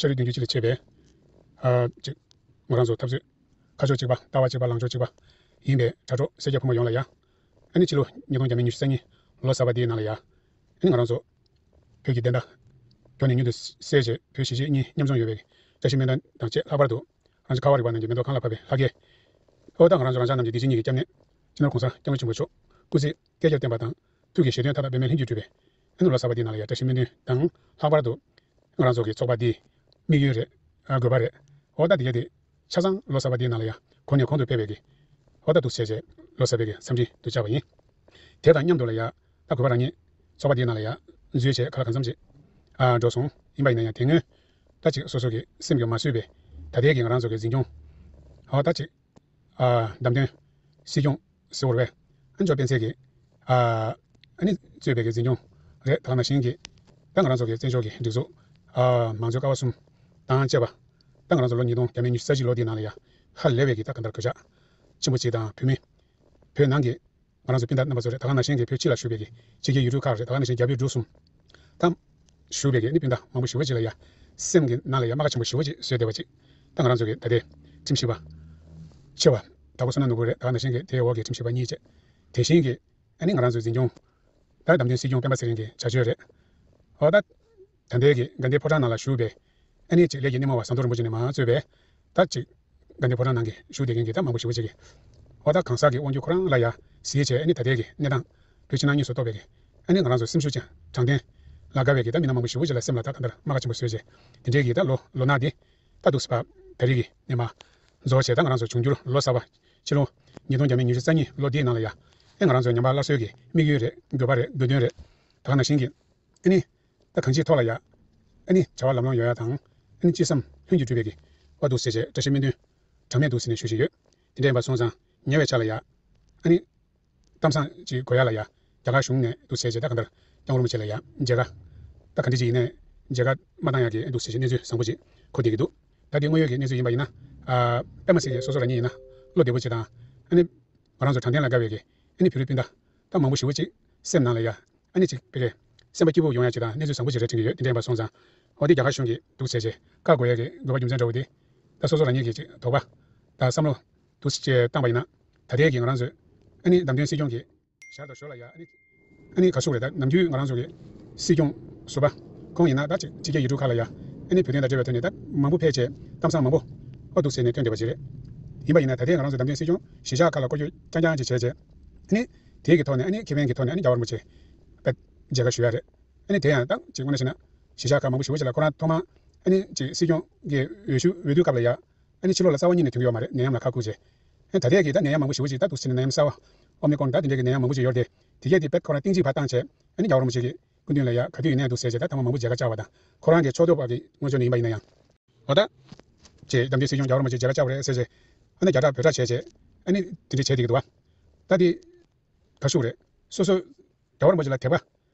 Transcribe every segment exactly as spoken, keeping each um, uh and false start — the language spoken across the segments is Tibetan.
ཕྱི་རོལ་བདུན་ཅུ་གཅིག་ལ་ཕྱེ་བའི་ཨ་ཅིག་ང་རང་ཚོ་འཐབ་རྩོད་ཁ་ཕྱོགས་གཅིག་པ། ལྟ་བ་གཅིག་པ། ལངས་ཕྱོགས་གཅིག་པ་ཡིན་པའི་དྲ་གྲོགས་སེར་སྐྱ་ཕོ་མོ་ཡོངས་ལ་ཡ། ཨ་ནི་ཕྱི་ལོ་ཉིས་སྟོང་བརྒྱ་མེད་ཉི་ཤུ་རྩ་གཉིས་ལོ་གསར་པ་འདིའི་ནང་ལ་ཡ། ཨ་ནི་ང་རང་ཚོ་བོད་ཀྱི་བདེན་མཐའ་མགྱོགས་ནས་མྱུར་དུ་གསལ་བྱེད་བོད་གཞིས་བྱེས་གཉིས་མཉམ་འཛོམས་ཡོད་པའི་བཀྲ་ཤིས་སྨོན་འདུན་དང་བཅས། ལྷག་པར་དུ་རང་ཅག་ཁ་བ་རི་བ་ནང་གི་མེ་ཏོག་ཁང་ལ་བབས་པའི་ལྷ་སྐལ། ཨོ་ད་ང་རང་ཚོ་རང་ཅག་རྣམས་ཀྱི་བདེ་སྐྱིད་གཉིས་ཀྱི་སྐྱབས་གནས་སྤྱི་ནོར་༸གོང་ས་༸སྐྱབས་མགོན་ཆེན་པོ་མཆོག་སྐུ་ཚེ་བསྐལ་བརྒྱར་བརྟན་པ་དང་། ཐུགས་ཀྱི་བཞེད་དོན་མཐའ་དག་འབད་མེད་ལྷུན་གྱིས་གྲུབ་པའི་ཨ་ནི་ལོ་གསར་པ་འདིའི་ནང་ལ་ཡ་བཀྲ་ཤིས་སྨོན་འདུན་དང་། ལྷག་པར་དུ་ང་རང་ཚོ་གི་ཚོགས་པ་འདིའི་དམིགས་ཡུལ་རེད། ཨ་དགོས་པ་རེད། ཨོ་ད་དེ་ག་དེ་ཆ་ཚང་ལོ་གསར་པ་འདིའི་ནང་ལ་ཡ་གོང་ནས་གོང་དུ་འཕེལ་བའི་གི། ཨོ་ད་འདུག་སེ་བྱས་བྱས་ལོ་གསར་པའི་གི་འཚམས་འདྲི་དུ་བཅར་བ་ཡིན། དེ་དང་མཉམ་དུ་ལ་ཡ་ད་གུས་པ་རང་ཉིད་ཚོགས་པ་འདིའི་ནང་ལ་ཡ་འཛུལ་བྱས་ཁ་ལག་གང་འཚམ་ཅིག་ཨ་འགྲོ་སོང་ཡིན་པ་ཡིན་ན་ཡང་། དེ་སྔོན་ད་ཅིག་སོ་སོ་གི་སེམས་ཀྱིས་མ་བཟོད་པའི་ད་ལྟའི་གི་ང་རང་ཚོ་གི་འཛིན་སྐྱོང་། ཨོ་ད་ཅིག་ཨ་བདམས་ཐོན་སྲིད་སྐྱོང་ཟེར་བ་རེད་པས། ཨ་ནི་ཇོ་སྤེན་ཚེ་གིས་ཨ་ཨ་ནི་གཙོས་པའི་གི་འཛིན་སྐྱོང་རེད། ད་ག་ནང་བཞིན་གྱི་ད་ང་རང་ཚོ་གི་བཙན་བྱོལ་གྱི་སྒྲིག་འཛུགས་ཨ་མང་གཙོའི་ཀ་བ་གསུམ་དང་བཅས་པ། ད་ང་རང་ཚོ་ལོ་ཉིས་སྟོང་བརྒྱ་མེད་ཉི་ཤུ་རྩ་གཅིག་ལོ་འདིའི་ནང་ལ་ཡ་ཧ་ལས་པའི་གི་ད་གང་ལྟར་གོད་ཆག་ཆེན་པོ་ཅིག་དང་། བོད་མི་བོད་ནང་གི་ང་རང་ཚོ་སྤུན་ཟླ་རྣམ་པ་ཚོ་རེད། ད་ག་ནང་བཞིན་གྱི་བོད་ཕྱི་ལ་བཞུགས་པའི་གི་ཕྱི་རྒྱལ་ཡུལ་གྲུ་ཁག་རེད། ད་ག་ནང་བཞིན་རྒྱ་བོད་འབྲུག་གསུམ་ད་བཞུགས་པའི་གི་ནི་སྤུན་ཟླ་མང་པོ་ཞེ་པོ་ཅིག་ལ་ཡ་སེམས་ཀྱི་ནང་ལ་ཡ་རྨ་ཁ་ཆེན་པོ་ཞེ་པོ་ཅིག་བཟོས་བསྡད་པ་ཅིག་ད་ང་རང་ཚོ་གི་ད་ལྟའི་ཁྲིམས་ཞིབ་པ་ཆེ་བ་དྭགས་པོ་བསོད་ནམས་ནོར་བུ་རེད། ད་ག་ནང་བཞིན་གྱི་དེའི་འོག་གི་ཁྲིམས་ཞིབ་པ་གཉིས་བཅས། དེ་བཞིན་གྱི་ཨ་ནི་ང་རང་ཚོའི་འཛིན་སྐྱོང་ད་བདམས་ཐོན་སྲིད་སྐྱོང་སྤེན་པ་ཚེ་རིང་གི་བྱ་སྤྱོད་རེད། ཨོ་ད་ད་ལྟའི་གི་དགའ་ལྡན་ཕོ་བྲང་ནང་ལ་བཞུགས་པའི་ཨ་ནི་ཅིག་ལས་ཀྱི་སྣེ་མོ་བ་ཟམ་གདོང་རིན་པོ་ཆེ་ནས་མར་གཙོས་པའི་ད་ཅིག་དགའ་ལྡན་ཕོ་བྲང་ནང་གི་བཞུགས་བསྡད་མཁན་གྱི་ད་མང་པོ་ཞེ་པོ་ཅིག་གིས། ཨོ་ད་གང་ཟག་གི་དབང་སྒྱུར་ཁོ་རང་ལ་ཡ་གཟིགས་བྱས། ཨ་ནི་ད་ལྟའི་གི་གནས་སྟངས་བོད་ཕྱི་ནང་གཉིས་སུ་གཏོགས་པའི་གི་ཨ་ནི་ང་རང་ཚོ་སེམས་ཤུགས་ཅན་དྲང་བདེན་ལ་དགའ་བའི་གི་ད་མི་སྣ་མང་པོ་ཞེ་པོ་ཅིག་ལ་སེམས་ལ་ད་གང་ལྟར་རྨ་ཁ་ཆེན་པོ་བཟོས་བྱས། དེ་འདྲའི་གི་ད་ལོ་ལོ་ན་འདི་ད་འདུག་སེ་བ་ད་རེས་ཀྱི་ནས་མར་རྫོགས་བྱས། ད་ང་རང་ཚོ་འབྱུང་འགྱུར་ལོ་གསར་པ་ཕྱི་ལོ་ཉིས་སྟོང་བརྒྱ་མེད་ཉི་ཤུ་རྩ་གཉིས་ལོ་འདིའི་ནང་ལ་ཡ་ཨེ་ང་རང་ཚོ་ཉམས་པ་སླར་གསོའི་གི་དམིགས་ཡུལ་རེད། དགོས་པ་རེད། དགོས་དོན་རེད། ད་ག་ནང་བཞིན་གྱི་ཨ་ནི་ད་གང་ཅིའི་ཐོག་ལ་ཡ་ཨ་ནི་བྱ་བ་ལམ་ལྷོང་ཡོང་ཡ་དང་། ཨ་ནི་ཅི་བསམ་ལྷུན་གྱིས་གྲུབ་པའི་གི་བ་འདུག་སེ་བྱས་བཀྲ་ཤིས་སྨོན་འདུན་གྲངས་མེད་འདུག་སེ་ནས་ཞུ་བཞིན་ཡོད། དེ་འདྲ་ཡིན་པ་སོང་ཙང་ཉེ་བའི་ཆར་ལ་ཡ་ཨ་ནི་གཏམ་བཟང་ཅིག་གོ་ཡ་ལ་ཡ་རྒྱ་གར་གཞུང་ནས་འདུག་སེ་བྱས་ད་ག་འདྲ་སྐྱབས་མགོན་རིན་པོ་ཆེ་ལ་ཡ་མཇལ་ཁ་ད་ག་འདྲ་ཅིག་ཡིན་ནའི་མཇལ་ཁ་མ་བཏང་ཡ་གི་འདུག་སེ་བྱས་གནས་ཚུལ་བཟང་པོ་ཅིག་གོ་བསྡད་ཀྱི་འདུག་ད་དེ་དངོས་ཡོད་ཀྱི་གནས་ཚུལ་ཡིན་པ་ཡིན་ན། ཨ་དཔེ་མ་སྲིད་ཀྱི་སོ་སོ་རང་ཉིད་ཡིན་ན་བློ་བདེ་པོ་ཅིག་དང་། ཨ་ནི་ང་རང་ཚོ་དྲང་བདེན་ལ་དགའ་བའི་གི་ཨ་ནི་བོད་རིགས་སྤུན་ཟླ་ད་མང་པོ་ཞེ་པོ་ཅིག་སེམས་ནང་ལ་ཡ་ཨ་ནི་ཅིག་དཔེ་གི་སེམས་པ་སྐྱིད་པོ་ཡོང་ཡ་ཅིག་དང་གནས་ཚུལ་བཟང་པོ་ཅིག་རེད་དྲན་གྱི་ཡོད། དེ་འདྲ་ཡིན་པ་སོང་ཙང་། འོ་དེ་རྒྱ་གར་གཞུང་གིས་འདུག་སེ་བྱས་བཀག་དགོས་ཡ་གི་དགོས་པ་རྒྱུ་མཚན་འདྲ་བོ་དེ་ད་སོ་སོ་རང་ཉིད་ཀྱི་ཅིག་དོགས་པ་དང་བསམ་བློ་འདུག་སེ་བྱས་བཏང་པ་ཡིན་ན། ད་ལྟའི་གི་ང་རང་ཚོའི་ཨ་ནི་བདམས་ཐོན་སྲིད་སྐྱོང་གི་ཞར་དང་ཞོར་ལ་ཡ་ཨ་ནི་ཨ་ནི་ག་ཞུ་རེད། ད་ནམ་རྒྱུན་ང་རང་ཚོ་གི་སྲིད་སྐྱོང་ཟུར་པ་ཁོང་ཡིན་ན་ད་ཅིག་ཕྱི་རྒྱལ་ཡུལ་གྲུ་ཁག་ལ་ཡ་ཨ་ནི་བོད་དོན་དང་འབྲེལ་བའི་ཐོག་ནས་ད་མང་པོ་ཕེབས་བྱས་གཏམ་བཟང་མང་པོ་ཨོ་འདུག་སེ་ནས་ཐོན་བསྡད་པ་ཅིག་རེད། ཡིན་པ་ཡིན་ན་ད་ལྟའི་ང་རང་ཚོ་བདམས་ཐོན་སྲིད་སྐྱོང་གཞིས་ཆགས་ཁག་ལ་སྐོར་སྐྱོད་རྐྱང་རྐྱང་ཅིག་བྱས་བྱས། ཨ་ནི་དེའི་གི་ཐོག་ནས་ཨ་ནི་ཁེ་ཕན་གྱི་ཐོག་ནས་ཨ་ནི་རྒྱལ་བ་རིན་པོ་ཆེ་དཔེ་མཇལ་ཁ་ཞུ་ཡ་རེད། ཨ་ནི་དེ་ཡང་ད་ཅིག་དངོས་གནས་བྱས་ན་གཞིས་ཆགས་ཁག་མང་པོ་ཞེ་པོ་ཅིག་ལ་ཁོ་རང་ཐོག་མར་ཨ་ནི་ཅིག་སྲིད་སྐྱོང་གི་འོས་ཤོག་འོས་བསྡུ་སྐབས་ལ་ཡ་ཨ་ནི་ཕྱི་ལོགས་ལ་རྩ་བ་ཉིད་ནས་ཐོན་གྱི་ཡོད་མ་རེད། ནད་ཡམས་ལ་ཁག་ཁུར་བྱས། ཨ་ནི་ད་ལྟའི་གི་ད་ནད་ཡམས་མང་པོ་ཞེ་པོ་ཅིག་ད་འདུག་སེ་ནས་ནད་ཡམས་གསར་པ་ཨོ་མི་ཀོན་ད་དེ་འདྲའི་གི་ནད་ཡམས་མང་པོ་ཅིག་ཡོད་རེད་དེ། དེ་གས་དེ་དཔེ་ཁོ་རང་གཏིང་ཇི་ཕར་བཏང་བྱས་ཨ་ནི་རྒྱལ་བ་རིན་པོ་ཆེ་གི་སྐུ་མདུན་ལ་ཡ་ག་དུས་ཡིན་ནའི་འདུག་ཟེར་བྱས་ད་ཐེངས་མ་མང་པོ་མཇལ་ཁ་བཅར་བ་དང་། ཁོ་རང་གི་ཕྱོགས་གཏོགས་པ་གི་ངོས་ཕྱོགས་ནས་ཡིན་པ་ཡིན་ན་ཡང་། འོ་ད། ཅེས་བདམས་ཐོན་སྲིད་སྐྱོང་རྒྱལ་བ་རིན་པོ་ཆེ་མཇལ་ཁ་བཅར་བ་རེད་ཟེར་བྱས། ཨ་ནི་རྒྱ་གྲགས་བོད་གྲགས་བྱས་བྱས། ཨ་ནི་དེ་འདྲ་བྱས་བསྡད་ཀྱི་འདུག་བ། ད་དེ། ག་ཞུ་རེད། སོ་སོ། རྒྱལ་བ་རིན་པོ་ཆེ་ལ་དད་པ།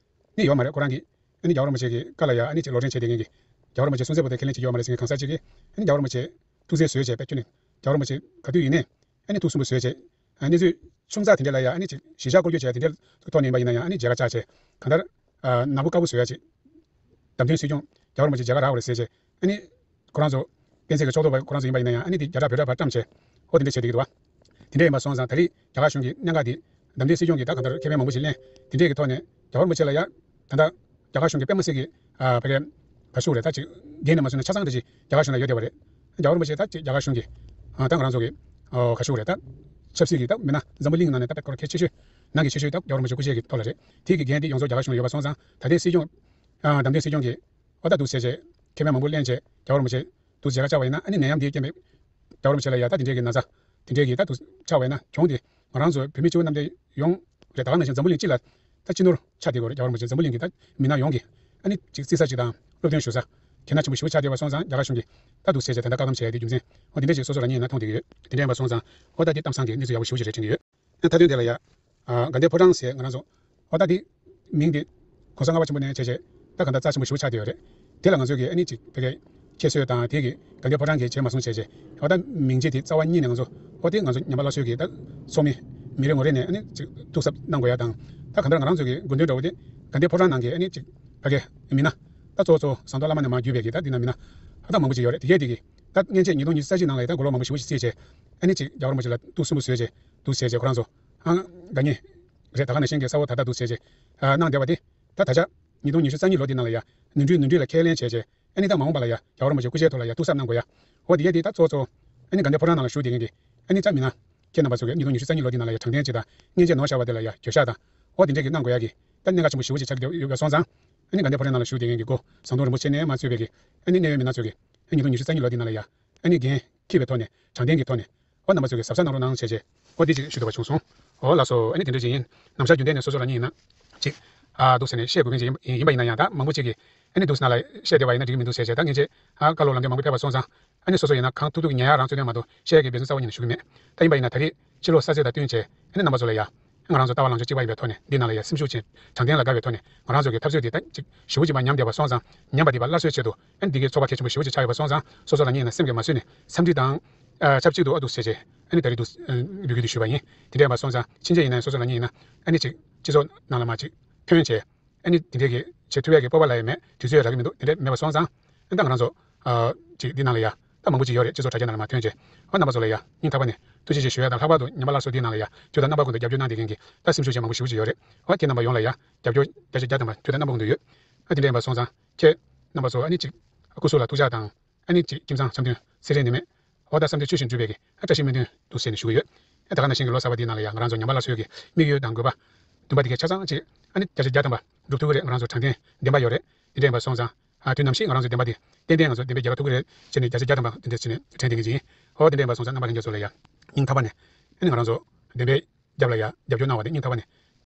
ནི་ཡོད་མ་རེད། ཁོ་རང་གིས། ཨ་ནི་རྒྱལ་བ་རིན་པོ་ཆེ་གི་བཀའ་ལ་ཡ་ཨ་ནི་ཅིག་ལོག་འདྲེན་བྱས་བསྡད་མཁན་གྱི། རྒྱལ་བ་རིན་པོ་ཆེ་གསུང་ཚད་པོ་དེ་ཁས་ལེན་བྱེད་ཀྱི་ཡོད་མ་རེད་ཟེར་མཁན་གང་ཟག་ཅིག་གིས། ཨ་ནི་རྒྱལ་བ་རིན་པོ་ཆེ། ཐུགས་སེམས་བཟོས་བྱས་པས་ཁྱོད་ནི། རྒྱལ་བ་རིན་པོ་ཆེ་ག་དུས་ཡིན་ནའི། ཨ་ནི་ཐུགས་སུན་པོ་བཟོས་བྱས། ཨ་ནི་ཚོས་ཆུང་ཙག་དེ་འདྲ་ལ་ཡ་ཨ་ནི་ཅིག་གཞིས་ཆགས་སྐོར་སྐྱོད་བྱས་དེ་འདྲ་ཐོག་ནས་ཡིན་པ་ཡིན་ན་ཡང་ཨ་ནི་མཇལ་ཁ་བཅར་བྱས། གང་ལྟར། ཨ་ནག་པོ་དཀར་པོ་བཟོ་ཡ་ཅིག། བདམས་ཐོན་སྲིད་སྐྱོང་རྒྱལ་བ་རིན་པོ་ཆེ་མཇལ་ཁ་རག་པ་རེད་ཟེར་བྱས། ཨ་ནི། ཁོ་རང་ཚོ། སྤེན་ཚེ་གི་ཕྱོགས་གཏོགས་པ་ཁོ་རང་ཚོ་ཡིན་པ་ཡིན་ན་ཡང་ཨ་ནི་དེ་རྒྱ་གྲགས་བོད་གྲགས་ཕར་བཀྲམ་བྱས། ཨོ་དེ་འདྲ་བྱས་བསྡད་ཀྱི་འདུག་བ། དེ་འདྲ་ཡིན་པ་སོང་ཙང་ད་རེས་རྒྱ་གར་གཞུང་གི་གནད་འགག་དེ། བདམས་ཐོན་སྲིད་སྐྱོང་གི་ད་གང་ལྟར་ཁེ་ཕན་མང་པོ་ཞིག་ལེན། དེ་འདྲས་ཀྱི་ཐོག་ནས་རྒྱལ་བ་རིན་པོ་ཆེ་ལ་ཡ། ད་ལྟ། རྒྱ་གར་གཞུང་གི་དཔེ་མ་སྲིད་ཀྱི། ཨ་ཕ་གའི། ག་ཞུ་རེད། ད་ཅིག་འགན་ནས་མ་བཟུང་ན་ཆ་ཚང་འདྲ་ཞིག་རྒྱ་གར་གཞུང་ལ་ཡོད་བསྡད་པ་རེད། རྒྱལ་བ་རིན་པོ་ཆེ་ད་ཅིག་རྒྱ་གར་གཞུང་གི། ཨ་ད་ང་རང་ཚོ་གི། ཨོ་ག་ཞུ་རེད། ད། ཆབ་སྲིད་ཀྱི་ད་མི་སྣ་འཛམ་བུ་གླིང་ནང་ནས་ད་དཔེ་ཁོ་རང་གལ་ཆེ་ཤོས། ནང་གི་ཆེ་ཤོས་ད་རྒྱལ་བ་རིན་པོ་ཆེ་སྐུ་ཕྱྭ་གི་ཐོག་ལ་རེད། དེ་གི་འགན་དེ་ཡོངས་རྫོགས་རྒྱ་གར་གཞུང་ལ་ཡོད་པ་སོང་ཙང་ད་ལྟའི་སྲིད་སྐྱོང་། ཨ་བདམས་ཐོན་སྲིད་སྐྱོང་གི། ཨོ་ད་འདུག་ཟེར་བྱས། ཁེ་ཕན་མང་པོ་ལེན་བྱས་རྒྱལ་བ་རིན་པོ་ཆེ། འདུག་མཇལ་ཁ་བཅར་བ་ཡིན་ན་ཨ་ནི་ནད་ཡམས་འདིའི་རྐྱེན་པས། རྒྱལ་བ་རིན་པོ་ཆེ་ལ་ཡ་ད་དེ་འདྲའི་གི་ན་ཚ། དེ་འདྲའི་གི་ད་འདུག་ཆགས་པ་ཡིན་ན་གྱོང་དེ། ང་རང་ཚོ་བོད་མི་སྤྱི་བོ་གནམ་བསྟན་ཡོངས་རེད། ད་ག་ནང་བཞིན་འཛམ་བུ་གླིང་སྤྱི་ལ་ད་སྤྱི་ནོར་ཆགས་བསྡད་ཀྱི་ཡོད་རེད། རྒྱལ་བ་རིན་པོ་ཆེ་འཛམ་བུ་གླིང་གི་ད་མི་སྣ་ཡོངས་ཀྱི་ཨ་ནི་ཅིག་རྩིས་ས་ཅིག་དང་སློབ་སྟོན་ཞུ་ས་གལ་ཆེན་པོ་ཞིག་ཆགས་བསྡད་པ་སོང་ཙང་རྒྱ་གར་གཞུང་གིས་ད་འདུག་ཟེར་བྱས་ད་ལྟ་བཀག་སྡོམ་བྱས་ཏེ་རྒྱུ་མཚན་འོ་དེ་འདྲ་ཞིག་སོ་སོ་རང་ཉིད་ཡིན་ན་མཐོང་བསྡད་ཀྱི་ཡོད། དེ་འདྲ་ཡིན་པ་སོང་ཙང་འོ་ད་འདི་གཏམ་བཟང་གི་གནས་ཚུལ་ཡག་པོ་ཞེ་པོ་ཅིག་རེད་དྲན་གྱི་ཡོད། ད་དོན་དེ་ལ་ཡ། ཨ་དགའ་ལྡན་ཕོ་བྲང་ཟེར་ང་རང་ཚོ། ཨོ་ད་དེ། མིང་དེ། གོང་ས་ལྔ་པ་ཆེན་པོ་ནས་བྱས་བྱས། ད་ག་འདྲ་རྩ་ཆེན་པོ་ཞེ་པོ་ཆགས་བསྡད་ཡོད་རེད། དེ་ལ་ང་ཚོས་ཀྱི་ཨ་ནི་ཅིག་ཕ་གིའི་ཁྱད་གསོད་དང་དེ་གི་དགའ་ལྡན་ཕོ་བྲང་གི་བྱས་མ་སོང་བྱས་བྱས། ཨོ་ད་མིང་རྗེས་དེ་རྩ་བ་ཉིད་ནས་ང་ཚོ། ཨོ་དེ་ང་ཚོ་ཉམས་པ་སླར་གསོའི་གི་ད་ཚོགས་མི། མི་རེ་ངོ་རེ་ནས་ཨ་ནི་ཅིག་ཐུགས་གཟབ་གནང་དགོས་ཡ་དང་། ད་ག་འདྲ་ང་རང་ཚོ་གི་དགོས་འདུན་འདྲ་བོ་དེ། དགའ་ལྡན་ཕོ་བྲང་ནང་གི་ཨ་ནི་ཅིག་ཕ་གིའི་མི་སྣ། ད་གཙོ་བོ་གཙོ་བོ་ཟམ་གདོང་བླ་མ་ནས་མར་བརྒྱུད་པའི་གི་ད་དེ་ན་མི་སྣ། ཨ་ད་མང་པོ་ཅིག་ཡོད་རེད། དེ་གས་དེ་གི་ད་སྔན་ཆད་ཉིས་སྟོང་ཉི་ཤུ་རྩ་གཅིག་ནང་ལ་ཡ་ད་གོ་ལོག་མང་པོ་ཞེ་པོ་ཞིག་བརྩིས་བྱས། ཨ་ནི་ཅིག་རྒྱལ་བ་རིན་པོ་ཆེ་ལ་ཏོག་སུན་པོ་བཟོས་བྱས་འདུག་ཟེར་བྱས་ཁོ་རང་ཚོ་ཨང་དགའ་ཉེ་རེད། ད་ག་ནང་བཞིན་གྱི་ས་འོག་ད་ལྟ་འདུག་ཟེར་བྱས་ཨ་གནང་བསྡད་པ་དེ། ད་ད་ཆ་ཉིས་སྟོང་ཉི་ཤུ་རྩ་གཉིས་ལོ་འདི་ནང་ལ་ཡ་ནོར་འཁྲུལ་ནོར་འཁྲུལ་ལ་ཁས་ལེན་བྱས་བྱས། ཨ་ནི་ད་མ་འོངས་པ་ལ་ཡ་རྒྱལ་བ་རིན་པོ་ཆེ་སྐུ་ཕྱྭའི་ཐོག་ལ་ཡ་ཐུགས་གཟབ་གནང་དགོས་ཡ། འོ་དེ་གས་དེ་ད་གཙོ་གཙོ་ཨ་ནི་དགའ་ལྡན་ཕོ་བྲང་ནང་ལ་བཞུགས་བསྡད་མཁན་གྱི་ཨ་ནི་ད་མི་སྣ་ཁྱེད་རྣམ་པ་ཚོ་གིས་ཉིས་སྟོང་ཉི་ཤུ་རྩ་གཉིས་ལོ་འདི་ནང་ལ་ཡ་དྲང་བདེན་ཅིག་དང་སྔན་ཆད་ནོར་བཞག་པ་དེ་ལ་ཡ་འགྱོད་བཤགས་དང་། འོ་དེ་འདྲས་ཀྱི་གནང་དགོས་ཡ་གི་ད་གནད་འགག་ཆེན་པོ་ཞེ་པོ་ཅིག་ཆགས་ཀྱི་ཡོད་པ་སོང་ཙང་། ཨ་ནི་དགའ་ལྡན་ཕོ་བྲང་ནང་ལ་བཞུགས་བསྡད་མཁན་གྱི་སྐུ་ཟམ་གདོང་རིན་པོ་ཆེ་ནས་མ་གཙོས་པའི་གི་ཨ་ནི་གནད་ཡོད་མི་སྣ་ཚོ་གིས་ཨ་ཉིས་སྟོང་ཉི་ཤུ་རྩ་གཉིས་ལོ་འདི་ནང་ལ་ཡ་ཨ་ནི་འགན་འཁྱེར་བའི་ཐོག་ནས་དྲང་བདེན་གྱི་ཐོག་ནས་འོ་རྣམ་པ་ཚོ་གིས་གཟབ་གཟབ་གནང་རོགས་གནང་བྱས་བྱས། འོ་དེ་ཅིག་ཞུ་འདོད་པ་བྱུང་སོང་། འོ་ལགས་སོ། ཨ་ནི་དེ་འདྲ་ཅིག་ཡིན། ནམ་ཞག་རྒྱུན་ལྡན་ནས་སོ་སོ་རང་ཉིད་ཡིན་ན་ཅིག་ཨ་འདུག་ཟེར་ནས་བཤད་དགོས་མཁན་ཅིག་ཡིན་ཡིན་པ་ཡིན་ན་ཡང་། ད་མང་པོ་ཅིག་གིས་ཨ་ནི་འདུག་ཟེར་ན་ལ་བཤད་བསྡད་པ་ཡིན་ན་འགྲིག་གི་མི་འདུག་ཟེར་བྱས། ད་ངས་ཅིག་ཨ་བཀའ་སློབ་ལམ་སྟོན་མང་པོ་ཕེབས་པ་སོང་ཙང་། ཨ་ནི་སོ་སོ་ཡིན་ན་གང་ཐུབ་ཐུབ་ཀྱིས་ཉན་ཡག་རང་ཚུལ་ཁྲིམས་མ་གཏོགས་བཤད་ཡག་གི་འབད་བརྩོན་རྩ་བ་ཉིད་ནས་ཞུ་གི་མེད། ད་ཡིན་པ་ཡིན་ན་ད་རེས་ཕྱི་ལོགས་གསར་བརྗེ་དང་བསྟུན་བྱས་ཨ་ནི་རྣམ་པ་ཚོ་ལ་ཡ་ང་རང་ཚོ་ལྟ་བ་ལངས་ཕྱོགས་གཅིག་པ་ཡིན་པའི་ཐོག་ནས་འདི་ནང་ལ་ཡ་སེམས་ཤུགས་ཆེ་དྲང་བདེན་ལ་དགའ་བའི་ཐོག་ནས་ང་རང་ཚོ་གི་འཐབ་རྩོད་འདི་ད་ཅིག་ཞེ་པོ་ཅིག་མ་ཉམས་བསྡད་པ་སོང་ཙང་། ཉམས་པ་འདི་ཕར་སླར་གསོའི་ཆེད་དུ་ཨ་ནི་འདི་གའི་ཚོགས་པ་གལ་ཆེན་པོ་ཞེ་པོ་ཅིག་ཆགས་ཡོད་པ་སོང་ཙང་། སོ་སོ་རང་ཉིད་ཡིན་ན་སེམས་ཀྱིས་མ་བཟོད་ནས་འཚམས་འདྲི་དང་ཨ་ཆབས་ཅིག་ཏུ་ཨ་འདུག་ཟེར་བྱས་ཨ་ནི་ད་རེས་འདུག་ཨ་འབོད་སྐུལ་འདི་ཞུས་པ་ཡིན། དེ་འདྲ་ཡིན་པ་སོང་ཙང་ཕྱིན་ཆད་ཡིན་ན་སོ་སོ་རང་ཉིད་ཡིན་ན་ཨ་ནི་ཅིག་སྤྱི་ཚོགས་ནང་ལ་མར་ཅིག་ཐོན་བྱས། ཨ་ནི་དེ་འདྲའི་གི་བྱེད་ཐུབ་ཡག་གི་སྤོབས་པ་ལ་ཡང་མེད། དུས་ཚོད་རག་གི་མི་འདུག་དེ་འདྲ་མེད་པ་སོང་ཙང་། ཨ་ད་ང་རང་ཚོ་ཨ་ཅིག་འདི་ནང་ལ་ཡ་ད་མང་པོ་ཅིག་ཡོད་རེད། སྤྱི་ཚོགས་དྲ་རྒྱ་ནང་ལ་མར་ཐོན་བྱས། ཨ་རྣམ་པ་ཚོ་ལ་ཡ་སྙིང་ཐག་པ་ནས་ཐུགས་རྗེ་ཆེ་ཞུ་ཡ་དང་། ལྷག་པར་དུ་ཉམས་པ་སླར་གསོ་འདི་ནང་ལ་ཡ་དུས་དང་རྣམ་པ་ཀུན་ཏུ་རྒྱབ་སྐྱོར་གནང་བསྡད་མཁན་གྱི་ད་སེམས་ཤུགས་ཅན་མང་པོ་ཞེ་པོ་ཅིག་ཡོད་རེད། ཨ་ཁྱེད་རྣམ་པ་ཡོངས་ལ་ཡ་རྒྱབ་སྐྱོར་བརྒྱ་ཆ་བརྒྱ་ཐམ་པ་དུས་དང་རྣམ་པ་ཀུན་ཏུ་ཡོད། ཨ་དེ་འདྲ་ཡིན་པ་སོང་ཙང་ཁྱེད་རྣམ་པ་ཚོ་ཨ་ནི་ཅིག་སྐུ་གཟུགས་ལ་ཐུགས་ཅག་དང་། ཨ་ནི་ཅིག་ཁྱིམ་ཚང་འཆམ་མཐུན་སེ་རེ་ནི་མེད། འོ་ད་བསམ་དོན་ཆོས་བཞིན་འགྲུབ་པའི་གི་ཨ་བཀྲ་ཤིས་སྨོན་འདུན་འདུག་ཟེར་ནས་ཞུ་གི་ཡོད། ཨ་ད་ག་ནང་བཞིན་གྱི་ལོ་གསར་པ་འདིའི་ནང་ལ་ཡང་ང་རང་ཚོ་ཉམས་པ་སླར་གསོའི་གི་དམིགས་ཡུལ་དང་དགོས་པ་འདུན་པ་འདི་གས་ཆ་ཚང་ཅིག་ཨ་ནི་བརྒྱ་ཆ་བརྒྱ་ཐམ་པ་འགྲུབ་ཐུབ་ཀྱི་རེད། ང་རང་ཚོ་དྲང་བདེན་བདེན་པ་ཡོད་རེད། འདི་འདྲ་ཡིན་པ་སོང་ཙང་ཨ་དུས་ནམ་ཞིག་ང་རང་ཚོ་བདེན་པ་འདི་ཏན་ཏན་ང་ཚོ་བདེན་པའི་རྒྱལ་ཁ་ཐོབ་ཀྱི་རེད་ཟེར་ནས་བརྒྱ་ཆ་བརྒྱ་ཐམ་པ་འདི་འདྲ་ཟེར་ནས་དྲན་བསྡད་མཁན་ཅིག་ཡིན། འོ་དེ་འདྲ་ཡིན་པ་སོང་ཙང་རྣམ་པ་ལྷན་རྒྱས་ཚོ་ལ་ཡང་སྙིང་ཐག་པ་ནས་ཨ་ནི་ང་རང་ཚོ་བདེན་པའི་རྒྱབ་ལ་ཡ་རྒྱབ་སྐྱོར་གནང་བ་དེ་སྙིང་ཐག་པ་ནས་